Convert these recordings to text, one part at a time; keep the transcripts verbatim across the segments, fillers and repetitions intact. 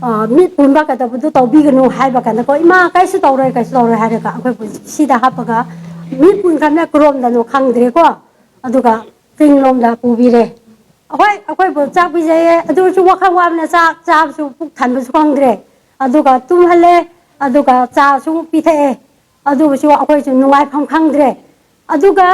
ꯑ, ꯃꯤꯠ ꯄꯨꯟꯕ ꯀꯩꯗꯧꯕꯗꯨ ꯇꯧꯕꯤꯒꯅꯨ ꯍꯥꯏꯕ ꯀꯥꯟꯗꯀꯣ, "ꯏꯃꯥ, ꯀꯩꯁꯨ ꯇꯧꯔꯣꯏ, ꯀꯩꯁꯨ ꯇꯧꯔꯣꯏ" ꯍꯥꯏꯔꯒ ꯑꯩꯈꯣꯏꯕꯨ ꯁꯤꯗ ꯍꯥꯞꯄꯒ ꯃꯤꯠ ꯄꯨꯟꯈ꯭ꯔꯕꯅ ꯀꯔꯣꯝꯗꯅꯣ ꯈꯪꯗ꯭ꯔꯦꯀꯣ꯫ ꯑꯗꯨꯒ ꯆꯤꯡꯂꯣꯝꯗ ꯄꯨꯕꯤꯔꯦ꯫ ꯑꯍꯣꯏ, ꯑꯩꯈꯣꯏꯕꯨ ꯆꯥꯛ ꯄꯤꯖꯩꯌꯦ, ꯑꯗꯨ ꯑꯣꯏꯔꯁꯨ ꯋꯥꯈꯜ ꯋꯥꯕꯅ ꯆꯥꯛ ꯆꯥꯕꯁꯨ ꯄꯨꯛ ꯊꯟꯕꯁꯨ ꯈꯪꯗ꯭ꯔꯦ꯫ ꯑꯗꯨꯒ ꯇꯨꯝꯍꯜꯂꯦ, ꯑꯗꯨꯒ ꯆꯥꯁꯨ ꯄꯤꯊꯛꯑꯦ꯫ ꯑꯗꯨꯕꯨꯁꯨ ꯑꯩꯈꯣꯏꯁꯨ ꯅꯨꯡꯉꯥꯏꯐꯝ ꯈꯪꯗ꯭ꯔꯦ꯫ ꯑꯗꯨꯒ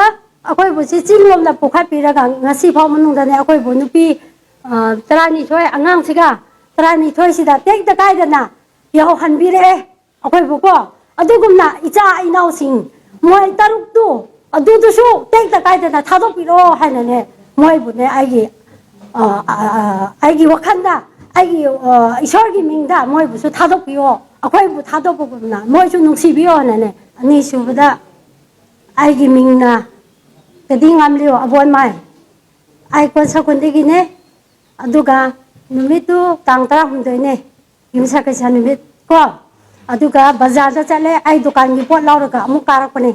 ꯑꯩꯈꯣꯏꯕꯨ ꯁꯤ ꯆꯤꯡꯂꯣꯝꯗ ꯄꯨꯈꯠꯄꯤꯔꯒ ꯉꯁꯤ ꯐꯥꯎ ꯃꯅꯨꯡꯗꯅꯦ ꯑꯩꯈꯣꯏꯕꯨ ꯅꯨꯄꯤ, ꯑ, ꯇꯔꯥꯅꯤꯊꯣꯏ, ꯑꯉꯥꯡꯁꯤꯒ ꯇꯔꯥꯅꯤꯊꯣꯏꯁꯤꯗ ꯇꯦꯛꯇ ꯀꯥꯏꯗꯅ ꯌꯧꯍꯟꯕꯤꯔꯛꯑꯦ꯫ ꯑꯩꯈꯣꯏꯕꯨꯀꯣ, ꯑꯗꯨꯒꯨꯝꯅ ꯏꯆꯥ ꯏꯅꯥꯎꯁꯤꯡ ꯃꯣꯏ ꯇꯔꯨꯛꯇꯨ ꯑꯗꯨꯗꯨꯁꯨ ꯇꯦꯛꯇ ꯀꯥꯏꯗꯅ ꯊꯥꯗꯣꯛꯄꯤꯔꯛꯑꯣ ꯍꯥꯏꯅꯅꯦ, ꯃꯣꯏꯕꯨꯅꯦ ꯑꯩꯒꯤ, ꯑ, ꯑ, ꯑ, ꯑꯩꯒꯤ ꯋꯥꯈꯜꯗ, ꯑꯩꯒꯤ, ꯑ, ꯏꯁꯣꯔꯒꯤ ꯃꯤꯡꯗ ꯃꯣꯏꯕꯨꯁꯨ ꯊꯥꯗꯣꯛꯄꯤꯌꯣ, ꯑꯩꯈꯣꯏꯕꯨ ꯊꯥꯗꯣꯛꯄꯒꯨꯝꯅ ꯃꯣꯏꯁꯨ ꯅꯨꯡꯁꯤꯕꯤꯌꯣ ꯍꯥꯏꯅꯅꯦ꯫ ꯑꯅꯤꯁꯨꯕꯗ ꯑꯩꯒꯤ ꯃꯤꯡꯅ ꯀꯗꯤ ꯉꯥꯝꯂꯤꯌꯣ ꯑꯕꯣꯟꯃꯥꯏ, ꯑꯩ ꯀꯣꯟꯁꯥꯀꯨꯟꯗꯒꯤꯅꯦ꯫ ꯑꯗꯨꯒ ꯅꯨꯃꯤꯠꯇꯨ ꯇꯥꯡ ꯇꯔꯥꯍꯨꯝꯗꯣꯏꯅꯦ, ꯌꯨꯝꯁꯥꯀꯩꯁꯥ ꯅꯨꯃꯤꯠ ꯀꯣ꯫ ꯑꯗꯨꯒ ꯕꯖꯥꯔꯗ ꯆꯠꯂꯦ, ꯑꯩ ꯗꯨꯀꯥꯟꯒꯤ ꯄꯣꯠ ꯂꯧꯔꯒ ꯑꯃꯨꯛ ꯀꯥꯔꯛꯄꯅꯦ꯫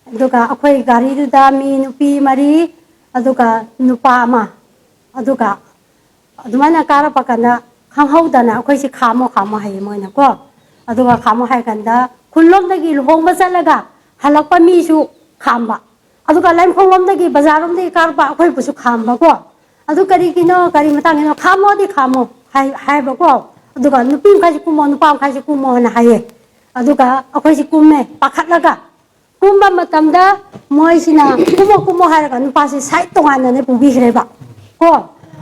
ꯑꯗꯨꯒ ꯑꯩꯈꯣꯏ ꯒꯥꯔꯤꯗꯨꯗ ꯃꯤ ꯅꯨꯄꯤ ꯃꯔꯤ, ꯑꯗꯨꯒ ꯅꯨꯄꯥ ꯑꯃ, ꯑꯗꯨꯒ ꯑꯗꯨꯃꯥꯏꯅ ꯀꯥꯔꯛꯄ ꯀꯥꯟꯗ ꯈꯪꯍꯧꯗꯅ ꯑꯩꯈꯣꯏꯁꯦ ꯈꯥꯝꯃꯣ, ꯈꯥꯝꯃꯣ ꯍꯥꯏꯌꯦ ꯃꯣꯏꯅꯀꯣ꯫ ꯑꯗꯨꯒ ꯈꯥꯝꯃꯣ ꯍꯥꯏ ꯀꯥꯟꯗ ꯈꯨꯜꯂꯣꯝꯗꯒꯤ ꯂꯨꯍꯣꯡꯕ ꯆꯠꯂꯒ ꯍꯜꯂꯛꯄ ꯃꯤꯁꯨ ꯈꯥꯝꯕ, ꯑꯗꯨꯒ ꯂꯥꯏꯃꯈꯣꯡꯂꯣꯝꯗꯒꯤ, ꯕꯖꯥꯔꯔꯣꯝꯗꯒꯤ ꯀꯥꯔꯛꯄ ꯑꯩꯈꯣꯏꯕꯨꯁꯨ ꯈꯥꯝꯕꯀꯣ꯫ "ꯑꯗꯨ ꯀꯔꯤꯒꯤꯅꯣ, ꯀꯔꯤ ꯃꯇꯥꯡꯒꯤꯅꯣ? ꯈꯥꯝꯃꯣꯗꯤ ꯈꯥꯝꯃꯣ" ꯍꯥꯏ-, ꯍꯥꯏꯕꯀꯣ꯫ ꯑꯗꯨꯒ "ꯅꯨꯄꯤ ꯃꯈꯩꯁꯦ ꯀꯨꯝꯃꯣ, ꯅꯨꯄꯥ ꯃꯈꯩꯁꯦ ꯀꯨꯝꯃꯣꯅ" ꯍꯥꯏꯌꯦ꯫ ꯑꯗꯨꯒ ꯑꯩꯈꯣꯏꯁꯦ ꯀꯨꯝꯃꯦ, ꯄꯥꯈꯠꯂꯒ꯫ ꯀꯨꯝꯕ ꯃꯇꯝꯗ ꯃꯣꯏꯁꯤꯅ "ꯀꯨꯝꯃꯣ, ꯀꯨꯝꯃꯣ" ꯍꯥꯏꯔꯒ ꯅꯨꯄꯥꯁꯦ side ꯇꯣꯉꯥꯟꯅꯅꯦ ꯄꯨꯕꯤꯈ꯭ꯔꯦꯕ ꯀꯣ꯫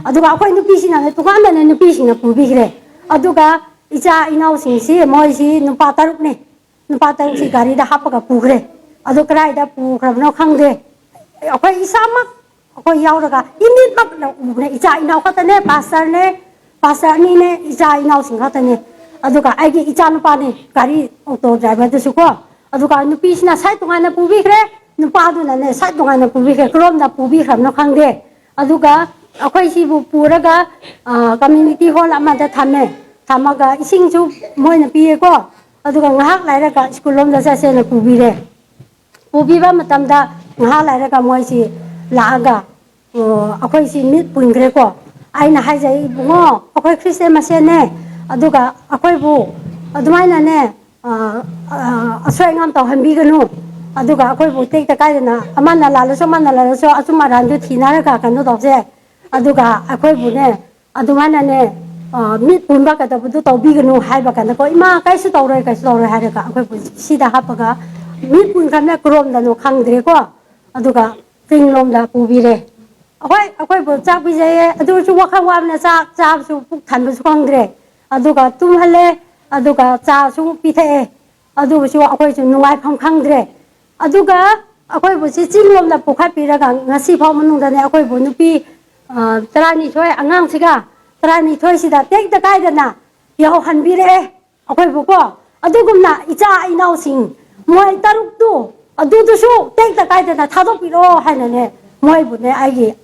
ꯑꯗꯨꯒ ꯑꯩꯈꯣꯏ ꯅꯨꯄꯤꯁꯤꯅꯅꯦ ꯇꯣꯉꯥꯟꯅꯅꯦ ꯅꯨꯄꯤꯁꯤꯡꯅ ꯄꯨꯕꯤꯈ꯭ꯔꯦ꯫ ꯑꯗꯨꯒ ꯏꯆꯥ ꯏꯅꯥꯎꯁꯤꯡꯁꯤ, ꯃꯣꯏꯁꯤ ꯅꯨꯄꯥ ꯇꯔꯨꯛꯅꯦ, ꯅꯨꯄꯥ ꯇꯔꯨꯛꯁꯤ ꯒꯥꯔꯤꯗ ꯍꯥꯞꯄꯒ ꯄꯨꯈ꯭ꯔꯦ꯫ ꯑꯗꯣ ꯀꯗꯥꯏꯗ ꯄꯨꯈ꯭ꯔꯕꯅꯣ ꯈꯪꯗꯦ꯫ ꯑꯩꯈꯣꯏ ꯏꯁꯥꯃꯛ, ꯑꯩꯈꯣꯏ ꯌꯥꯎꯔꯒ ꯏꯃꯤꯠꯃꯛꯅ ꯎꯕꯅꯦ꯫ ꯏꯆꯥ ꯏꯅꯥꯎ ꯈꯛꯇꯅꯦ, ꯄꯥꯁꯇꯔꯅꯦ, ꯄꯥꯁꯇꯔ ꯑꯅꯤꯅꯦ, ꯏꯆꯥ ꯏꯅꯥꯎꯁꯤꯡ ꯈꯛꯇꯅꯦ꯫ ꯑꯗꯨꯒ ꯑꯩꯒꯤ ꯏꯆꯥ ꯅꯨꯄꯥꯅꯦ, ꯒꯥꯔꯤ ꯑꯣꯇꯣ ꯗ꯭ꯔꯥꯏꯚꯔꯗꯨꯁꯨ ꯀꯣ꯫ ꯑꯗꯨꯒ ꯅꯨꯄꯤꯁꯤꯅ side ꯇꯣꯉꯥꯟꯅ ꯄꯨꯕꯤꯈ꯭ꯔꯦ, ꯅꯨꯄꯥꯗꯨꯅꯅꯦ side ꯇꯣꯉꯥꯟꯅ ꯄꯨꯕꯤꯈ꯭ꯔꯦ꯫ ꯀꯔꯣꯝꯗ ꯄꯨꯕꯤꯈ꯭ꯔꯕꯅꯣ ꯈꯪꯗꯦ꯫ ꯑꯗꯨꯒ ꯑꯩꯈꯣꯏ ꯁꯤꯕꯨ ꯄꯨꯔꯒ, ꯑ, community hall ꯑꯃꯗ ꯊꯝꯃꯦ꯫ ꯊꯝꯃꯒ ꯏꯁꯤꯡꯁꯨ ꯃꯣꯏꯅ ꯄꯤꯌꯦꯀꯣ꯫ ꯑꯗꯨꯒ ꯉꯥꯏꯍꯥꯛ ꯂꯩꯔꯒ ꯁ꯭ꯀꯨꯜ ꯂꯣꯝꯗ ꯆꯠꯁꯦꯅ ꯄꯨꯕꯤꯔꯦ꯫ ꯄꯨꯕꯤꯕ ꯃꯇꯝꯗ ꯉꯥꯏꯍꯥꯛ ꯂꯩꯔꯒ ꯃꯣꯏꯁꯤ ꯂꯥꯛꯑꯒ, ꯑꯣ, ꯑꯩꯈꯣꯏꯁꯤ ꯃꯤꯠ ꯄꯨꯟꯈ꯭ꯔꯦꯀꯣ꯫ ꯑꯩꯅ ꯍꯥꯏꯖꯩ, "ꯏꯕꯨꯡꯉꯣ, ꯑꯩꯈꯣꯏ ꯈ꯭ꯔꯤꯁꯇꯦꯟ ꯃꯁꯦꯟꯅꯦ, ꯑꯗꯨꯒ ꯑꯩꯈꯣꯏꯕꯨ ꯑꯗꯨꯃꯥꯏꯅꯅꯦ, ꯑ, ꯑ, ꯑꯁꯣꯏ ꯑꯉꯥꯝ ꯇꯧꯍꯟꯕꯤꯒꯅꯨ꯫ ꯑꯗꯨꯒ ꯑꯩꯈꯣꯏꯕꯨ ꯇꯦꯛꯇ ꯀꯥꯏꯗꯅ ꯑꯃꯅ ꯂꯥꯜꯂꯁꯨ ꯑꯃꯅ ꯂꯥꯜꯂꯁꯨ ꯑꯆꯨꯝ ꯑꯔꯥꯟꯗꯨ ꯊꯤꯅꯔꯒ ꯀꯩꯅꯣ ꯇꯧꯁꯦ꯫ ꯑꯗꯨꯒ ꯑꯩꯈꯣꯏꯕꯨꯅꯦ ꯑꯗꯨꯃꯥꯏꯅꯅꯦ, ꯑ, ꯃꯤꯠ ꯄꯨꯟꯕ ꯀꯩꯗꯧꯕꯗꯨ ꯇꯧꯕꯤꯒꯅꯨ ꯍꯥꯏꯕ ꯀꯥꯟꯗꯀꯣ, "ꯏꯃꯥ, ꯀꯩꯁꯨ ꯇꯧꯔꯣꯏ, ꯀꯩꯁꯨ ꯇꯧꯔꯣꯏ" ꯍꯥꯏꯔꯒ ꯑꯩꯈꯣꯏꯕꯨ ꯁꯤꯗ ꯍꯥꯞꯄꯒ ꯃꯤꯠ ꯄꯨꯟꯈ꯭ꯔꯕꯅ ꯀꯔꯣꯝꯗꯅꯣ ꯈꯪꯗ꯭ꯔꯦꯀꯣ꯫ ꯑꯗꯨꯒ ꯆꯤꯡꯂꯣꯝꯗ ꯄꯨꯕꯤꯔꯦ꯫ ꯑꯩꯈꯣꯏ, ꯑꯩꯈꯣꯏꯕꯨ ꯆꯥꯛ ꯄꯤꯖꯩꯌꯦ, ꯑꯗꯨ ꯑꯣꯏꯔꯁꯨ ꯋꯥꯈꯜ ꯋꯥꯕꯅ ꯆꯥꯛ ꯆꯥꯕꯁꯨ ꯄꯨꯛ ꯊꯟꯕꯁꯨ ꯈꯪꯗ꯭ꯔꯦ꯫ ꯑꯗꯨꯒ ꯇꯨꯝꯍꯜꯂꯦ, ꯑꯗꯨꯒ ꯆꯥꯁꯨ ꯄꯤꯊꯛꯑꯦ, ꯑꯗꯨꯕꯨꯁꯨ ꯑꯩꯈꯣꯏꯁꯨ ꯅꯨꯡꯉꯥꯏꯐꯝ ꯈꯪꯗ꯭ꯔꯦ꯫ ꯑꯗꯨꯒ ꯑꯩꯈꯣꯏꯕꯨ ꯁꯤ ꯆꯤꯡꯂꯣꯝꯗ ꯄꯨꯈꯠꯄꯤꯔꯒ ꯉꯁꯤ ꯐꯥꯎ ꯃꯅꯨꯡꯗꯅꯦ ꯑꯩꯈꯣꯏꯕꯨ ꯅꯨꯄꯤ, ꯑ, ꯇꯔꯥꯅꯤꯊꯣꯏ, ꯑꯉꯥꯡꯁꯤꯒ ꯇꯔꯥꯅꯤꯊꯣꯏꯁꯤꯗ ꯇꯦꯛꯇ ꯀꯥꯏꯗꯅ ꯌꯧꯍꯟꯕꯤꯔꯛꯑꯦ꯫ ꯑꯩꯈꯣꯏꯕꯨꯀꯣ, ꯑꯗꯨꯒꯨꯝꯅ ꯏꯆꯥ ꯏꯅꯥꯎꯁꯤꯡ ꯃꯣꯏ ꯇꯔꯨꯛꯇꯨ ꯑꯗꯨꯗꯨꯁꯨ ꯇꯦꯛꯇ ꯀꯥꯏꯗꯅ ꯊꯥꯗꯣꯛꯄꯤꯔꯣ ꯍꯥꯏꯅꯅꯦ, ꯃꯣꯏꯕꯨꯅꯦ ꯑꯩꯒꯤ,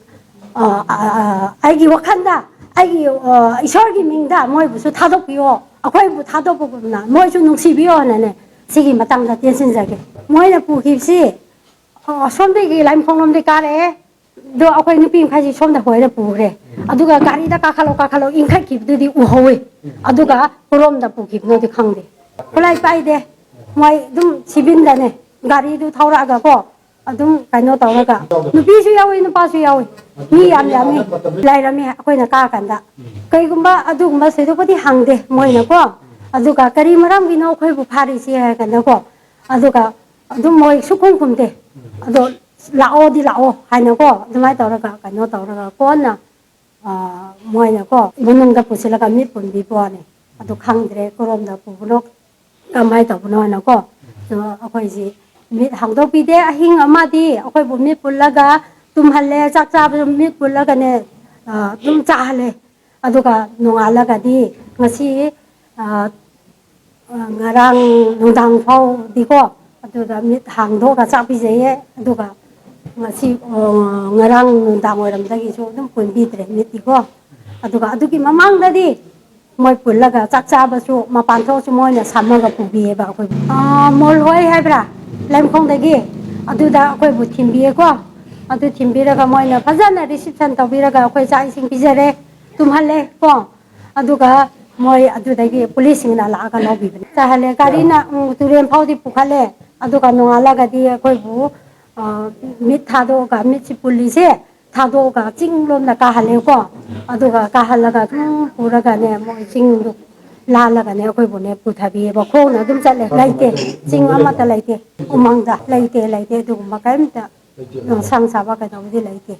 ꯑ, ꯑ, ꯑ, ꯑꯩꯒꯤ ꯋꯥꯈꯜꯗ, ꯑꯩꯒꯤ, ꯑ, ꯏꯁꯣꯔꯒꯤ ꯃꯤꯡꯗ ꯃꯣꯏꯕꯨꯁꯨ ꯊꯥꯗꯣꯛꯄꯤꯌꯣ, ꯑꯩꯈꯣꯏꯕꯨ ꯊꯥꯗꯣꯛꯄꯒꯨꯝꯅ ꯃꯣꯏꯁꯨ ꯅꯨꯡꯁꯤꯕꯤꯌꯣ ꯍꯥꯏꯅꯅꯦ ꯁꯤꯒꯤ ꯃꯇꯥꯡꯗ ꯇꯦꯟꯁꯤꯟꯖꯒꯦ꯫ ꯃꯣꯏꯅ ꯄꯨꯈꯤꯕꯁꯤ, ꯑ, ꯑꯁꯣꯝꯗꯒꯤ ꯂꯥꯏꯃꯈꯣꯡꯂꯣꯝꯗꯒꯤ ꯀꯥꯔꯛꯑꯦ꯫ ꯑꯗꯣ ꯑꯩꯈꯣꯏ ꯅꯨꯄꯤ ꯃꯈꯩꯁꯤ ꯁꯣꯝꯗ ꯍꯣꯏꯔ ꯄꯨꯈ꯭ꯔꯦ꯫ ꯑꯗꯨꯒ ꯒꯥꯔꯤꯗ ꯀꯥꯈꯠꯂꯣ, ꯀꯥꯈꯠꯂꯣ ꯏꯟꯈꯠꯈꯤꯕꯗꯨꯗꯤ ꯎꯍꯧꯋꯤ꯫ ꯑꯗꯨꯒ ꯀꯔꯣꯝꯗ ꯄꯨꯈꯤꯕꯅꯣꯗꯤ ꯈꯪꯗꯦ꯫ ꯈꯨꯠꯂꯥꯏ ꯄꯥꯏꯗꯦ꯫ ꯃꯣꯏ ꯑꯗꯨꯝ ꯁꯤꯕꯤꯟꯗꯅꯦ ꯒꯥꯔꯤꯗꯨ ꯊꯧꯔꯛꯑꯒ ꯀꯣ, ꯑꯗꯨꯝ ꯀꯩꯅꯣ ꯇꯧꯔꯒ ꯅꯨꯄꯤꯁꯨ ꯌꯥꯎꯏ, ꯅꯨꯄꯥꯁꯨ ꯌꯥꯎꯏ꯫ ꯃꯤ ꯌꯥꯝ ꯌꯥꯝꯃꯤ꯫ ꯂꯩꯔꯝꯃꯤ ꯑꯩꯈꯣꯏꯅ ꯀꯥꯀꯥꯟꯗ꯫ ꯀꯩꯒꯨꯝꯕ ꯑꯗꯨꯒꯨꯝꯕ ꯊꯣꯏꯗꯣꯛꯄꯗꯤ ꯍꯪꯗꯦ ꯃꯣꯏꯅꯀꯣ꯫ ꯑꯗꯨꯒ ꯀꯔꯤ ꯃꯔꯝꯒꯤꯅꯣ ꯑꯩꯈꯣꯏꯕꯨ ꯐꯥꯔꯤꯁꯤ ꯍꯥꯏꯔ ꯀꯥꯟꯗꯀꯣ꯫ ꯑꯗꯨꯒ ꯑꯗꯨꯝ ꯃꯣꯏ ꯁꯨꯛꯈꯨꯝ ꯈꯨꯝꯗꯦ꯫ ꯑꯗꯣ ꯂꯥꯛꯑꯣꯗꯤ ꯂꯥꯛꯑꯣ ꯍꯥꯏꯅꯀꯣ, ꯑꯗꯨꯃꯥꯏꯅ ꯇꯧꯔꯒ ꯀꯩꯅꯣ ꯇꯧꯔꯒ ꯀꯣꯟꯅ, ꯑ, ꯃꯣꯏꯅꯀꯣ ꯃꯅꯨꯡꯗ ꯄꯨꯁꯤꯜꯂꯒ ꯃꯤꯠ ꯄꯨꯟꯕꯤꯕ ꯋꯥꯅꯤ꯫ ꯑꯗꯨ ꯈꯪꯗ꯭ꯔꯦ ꯀꯔꯣꯝꯗ ꯄꯨꯕꯅꯣ, ꯀꯃꯥꯏꯅ ꯇꯧꯕꯅꯣ ꯍꯥꯏꯅꯀꯣ꯫ ꯑꯗꯣ ꯑꯩꯈꯣꯏꯁꯤ ꯃꯤꯠ ꯍꯥꯡꯗꯣꯛꯄꯤꯗꯦ꯫ ꯑꯍꯤꯡ ꯑꯃꯗꯤ ꯑꯩꯈꯣꯏꯕꯨ ꯃꯤꯠ ꯄꯨꯜꯂꯒ ꯇꯨꯝꯍꯜꯂꯦ, ꯆꯥꯛ ꯆꯥꯕꯁꯨ ꯃꯤꯠ ꯄꯨꯜꯂꯒꯅꯦ, ꯑ, ꯑꯗꯨꯝ ꯆꯥꯍꯜꯂꯦ꯫ ꯑꯗꯨꯒ ꯅꯣꯡꯉꯥꯜꯂꯒꯗꯤ ꯉꯁꯤ, ꯑ, ꯑ, ꯉꯔꯥꯡ ꯅꯨꯡꯗꯥꯡ ꯐꯥꯎꯗꯤꯀꯣ, ꯑꯗꯨꯗ ꯃꯤꯠ ꯍꯥꯡꯗꯣꯛꯑꯒ ꯆꯥꯛ ꯄꯤꯖꯩꯌꯦ꯫ ꯑꯗꯨꯒ ꯉꯁꯤ, ꯑ, ꯉꯔꯥꯡ ꯅꯨꯡꯗꯥꯡ ꯋꯥꯏꯔꯝꯗꯒꯤꯁꯨ ꯑꯗꯨꯝ ꯄꯨꯟꯕꯤꯗ꯭ꯔꯦ ꯃꯤꯠꯇꯤꯀꯣ꯫ ꯑꯗꯨꯒ ꯑꯗꯨꯒꯤ ꯃꯃꯥꯡꯗꯗꯤ ꯃꯣꯏ ꯄꯨꯜꯂꯒ ꯆꯥꯛ ꯆꯥꯕꯁꯨ ꯃꯄꯥꯟ ꯊꯣꯛꯑꯁꯨ ꯃꯣꯏꯅ ꯁꯝꯃꯒ ꯄꯨꯕꯤꯌꯦꯕ ꯑꯩꯈꯣꯏꯕꯨ꯫ ꯑ, ꯃꯣꯜꯍꯣꯏ ꯍꯥꯏꯕ꯭ꯔꯥ? ꯂꯩꯃꯈꯣꯡꯗꯒꯤ꯫ ꯑꯗꯨꯗ ꯑꯩꯈꯣꯏꯕꯨ ꯊꯤꯟꯕꯤꯌꯦꯀꯣ꯫ ꯑꯗꯨ ꯊꯤꯟꯕꯤꯔꯒ ꯃꯣꯏꯅ ꯐꯖꯅ reception ꯇꯧꯕꯤꯔꯒ ꯑꯩꯈꯣꯏ ꯆꯥꯛ ꯏꯁꯤꯡ ꯄꯤꯖꯔꯦ, ꯇꯨꯝꯍꯜꯂꯦ ꯀꯣ꯫ ꯑꯗꯨꯒ ꯃꯣꯏ ꯑꯗꯨꯗꯒꯤ ꯄꯨꯂꯤꯁꯁꯤꯡꯅ ꯂꯥꯛꯑꯒ ꯂꯧꯕꯤꯕꯅꯦ꯫ ꯆꯥꯍꯜꯂꯦ꯫ ꯒꯥꯔꯤꯅ, ꯎꯝ, ꯇꯨꯔꯦꯟ ꯐꯥꯎꯗꯤ ꯄꯨꯈꯠꯂꯦ꯫ ꯑꯗꯨꯒ ꯅꯣꯡꯉꯥꯜꯂꯒꯗꯤ ꯑꯩꯈꯣꯏꯕꯨ, ꯑ, ꯃꯤꯠ ꯊꯥꯗꯣꯛꯑꯒ, ꯃꯤꯠꯁꯤ ꯄꯨꯜꯂꯤꯁꯦ ꯊꯥꯗꯣꯛꯑꯒ ꯆꯤꯡ ꯂꯣꯝꯗ ꯀꯥꯍꯜꯂꯦꯀꯣ꯫ ꯑꯗꯨꯒ ꯀꯥꯍꯜꯂꯒ ꯑꯗꯨꯝ ꯄꯨꯔꯒꯅꯦ, ꯃꯣꯏ ꯆꯤꯡꯗꯨ ꯂꯥꯜꯂꯒꯅꯦ ꯑꯩꯈꯣꯏꯕꯨꯅꯦ ꯄꯨꯊꯕꯤꯌꯦꯕ꯫ ꯈꯣꯡꯅ ꯑꯗꯨꯝ ꯆꯠꯂꯦ꯫ ꯂꯩꯇꯦ, ꯆꯤꯡ ꯑꯃꯠꯇ ꯂꯩꯇꯦ꯫ ꯎꯃꯪꯗ ꯂꯩꯇꯦ, ꯂꯩꯇꯦ꯫ ꯑꯗꯨꯒꯨꯝꯕ ꯀꯔꯤꯝꯇ, ꯑ, ꯁꯪ ꯁꯥꯕ ꯀꯩꯗꯧꯕꯗꯤ ꯂꯩꯇꯦ꯫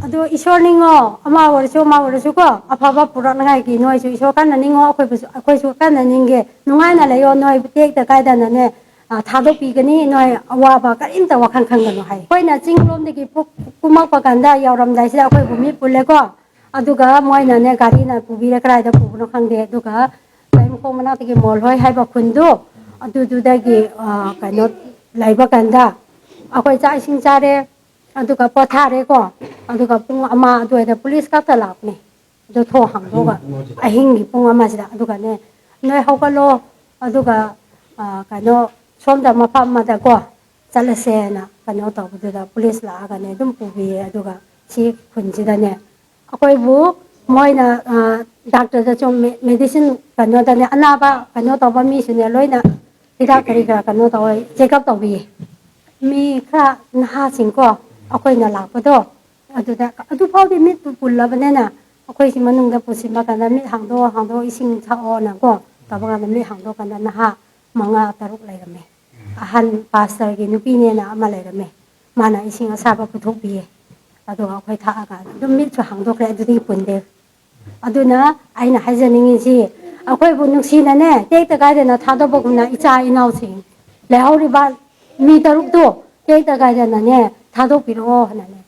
ꯑꯗꯨ ꯏꯁꯣꯔ ꯅꯤꯡꯉꯣ, ꯑꯃ ꯑꯣꯏꯔꯁꯨ ꯑꯃ ꯑꯣꯏꯔꯁꯨꯀꯣ, ꯑꯐꯕ ꯄꯨꯔꯛꯅꯉꯥꯏꯒꯤ ꯅꯣꯏꯁꯨ ꯏꯁꯣꯔ ꯀꯟꯅ ꯅꯤꯡꯉꯣ, ꯑꯩꯈꯣꯏꯕꯨꯁꯨ, ꯑꯩꯈꯣꯏꯁꯨ ꯀꯟꯅ ꯅꯤꯡꯒꯦ꯫ ꯅꯨꯡꯉꯥꯏꯅ ꯂꯩꯌꯣ, ꯅꯣꯏ ꯇꯦꯛꯇ ꯀꯥꯏꯗꯅꯅꯦ, ꯑ, ꯊꯥꯗꯣꯛꯄꯤꯒꯅꯤ, ꯅꯣꯏ ꯑꯋꯥꯕ ꯀꯔꯤꯝꯇ ꯋꯥꯈꯜ ꯈꯟꯒꯅꯨ ꯍꯥꯏ꯫ ꯑꯩꯈꯣꯏꯅ ꯆꯤꯡꯂꯣꯝꯗꯒꯤ ꯄꯨꯛ-, ꯀꯨꯝꯃꯛꯄ ꯀꯥꯟꯗ ꯌꯧꯔꯝꯗꯥꯏꯁꯤꯗ ꯑꯩꯈꯣꯏꯕꯨ ꯃꯤ ꯄꯨꯜꯂꯦꯀꯣ꯫ ꯑꯗꯨꯒ ꯃꯣꯏꯅꯅꯦ ꯒꯥꯔꯤꯅ ꯄꯨꯕꯤꯔꯦ, ꯀꯗꯥꯏꯗ ꯄꯨꯕꯅꯣ ꯈꯪꯗꯦ꯫ ꯑꯗꯨꯒ ꯂꯩꯃꯈꯣꯡ ꯃꯅꯥꯛꯇꯒꯤ ꯃꯣꯜꯍꯣꯏ ꯍꯥꯏꯕ ꯈꯨꯟꯗꯨ, ꯑꯗꯨꯗꯨꯗꯒꯤ, ꯑ, ꯀꯩꯅꯣ ꯂꯩꯕ ꯀꯥꯟꯗ ꯑꯩꯈꯣꯏ ꯆꯥꯛ ꯏꯁꯤꯡ ꯆꯥꯔꯦ, ꯑꯗꯨꯒ ꯄꯣꯊꯥꯔꯦꯀꯣ꯫ ꯑꯗꯨꯒ ꯄꯨꯡ ꯑꯃ ꯑꯗꯨꯋꯥꯏꯗ ꯄꯨꯂꯤꯁ ꯈꯛꯇ ꯂꯥꯛꯄꯅꯦ꯫ ꯑꯗꯨ ꯊꯣꯡ ꯍꯥꯡꯗꯣꯛꯑꯒ ꯑꯍꯤꯡꯒꯤ ꯄꯨꯡ ꯑꯃꯁꯤꯗ꯫ ꯑꯗꯨꯒꯅꯦ, "ꯅꯣꯏ ꯍꯧꯒꯠꯂꯣ, ꯑꯗꯨꯒ, ꯑ, ꯀꯩꯅꯣ, ꯁꯣꯝꯗ ꯃꯐꯝ ꯑꯃꯗꯀꯣ ꯆꯠꯂꯁꯦꯅ" ꯀꯩꯅꯣ ꯇꯧꯕꯗꯨꯗ ꯄꯨꯂꯤꯁ ꯂꯥꯛꯑꯒꯅꯦ ꯑꯗꯨꯝ ꯄꯨꯕꯤꯌꯦ꯫ ꯑꯗꯨꯒ ꯁꯤ ꯈꯨꯟꯁꯤꯗꯅꯦ ꯑꯩꯈꯣꯏꯕꯨ ꯃꯣꯏꯅ, ꯑ, ꯗꯥꯛꯇꯔꯗꯁꯨ ꯃꯦ-, ꯃꯦꯗꯤꯁꯤꯟ ꯀꯩꯅꯣꯗꯅꯦ, ꯑꯅꯥꯕ ꯀꯩꯅꯣ ꯇꯧꯕ ꯃꯤꯁꯨꯅꯦ ꯂꯣꯏꯅ ꯍꯤꯗꯥꯛ ꯀꯔꯤ ꯀꯔꯥ ꯀꯩꯅꯣ ꯇꯧꯋꯦ, ꯆꯦꯛꯑꯞ ꯇꯧꯕꯤꯌꯦ꯫ ꯃꯤ ꯈꯔ ꯅꯍꯥꯁꯤꯡꯀꯣ, ꯑꯩꯈꯣꯏꯅ ꯂꯥꯛꯄꯗꯣ, ꯑꯗꯨꯗ ꯑꯗꯨꯐꯥꯎꯗꯤ ꯃꯤꯠꯇꯨ ꯄꯨꯜꯂꯕꯅꯤꯅ, ꯑꯩꯈꯣꯏꯁꯤ ꯃꯅꯨꯡꯗ ꯄꯨꯁꯤꯟꯕ ꯀꯥꯟꯗ ꯃꯤꯠ ꯍꯥꯡꯗꯣꯛ ꯍꯥꯡꯗꯣꯛ ꯏꯁꯤꯡ ꯊꯛꯑꯣꯅꯀꯣ ꯇꯧꯕ ꯀꯥꯟꯗ ꯃꯤꯠ ꯍꯥꯡꯗꯣꯛ ꯀꯥꯟꯗ ꯅꯍꯥ ꯃꯉꯥ ꯇꯔꯨꯛ ꯂꯩꯔꯝꯃꯦ꯫ ꯑꯍꯟ ꯄꯥꯁꯇꯔꯒꯤ ꯅꯨꯄꯤꯅꯦꯅ ꯑꯃ ꯂꯩꯔꯝꯃꯦ, ꯃꯥꯅ ꯏꯁꯤꯡ ꯑꯁꯥꯕ ꯄꯨꯊꯣꯛꯄꯤꯌꯦ꯫ ꯑꯗꯨꯒ ꯑꯩꯈꯣꯏ ꯊꯛꯑꯀꯥꯟꯗ ꯑꯗꯨꯝ ꯃꯤꯠꯁꯨ ꯍꯥꯡꯗꯣꯛꯈ꯭ꯔꯦ, ꯑꯗꯨꯗꯒꯤ ꯄꯨꯟꯗꯦ꯫ ꯑꯗꯨꯅ ꯑꯩꯅ ꯍꯥꯏꯖꯅꯤꯡꯉꯤꯁꯤ, ꯑꯩꯈꯣꯏꯕꯨ ꯅꯨꯡꯁꯤꯅꯅꯦ ꯇꯦꯛꯇ ꯀꯥꯏꯗꯅ ꯊꯥꯗꯣꯛꯄꯒꯨꯝꯅ ꯏꯆꯥ ꯏꯅꯥꯎꯁꯤꯡ ꯂꯩꯍꯧꯔꯤꯕ ꯃꯤ ꯇꯔꯨꯛꯇꯣ ꯇꯦꯛꯇ ꯀꯥꯏꯗꯅꯅꯦ ꯊꯥꯗꯣꯛꯄꯤꯔꯛꯑꯣ ꯍꯥꯏꯅꯅꯦ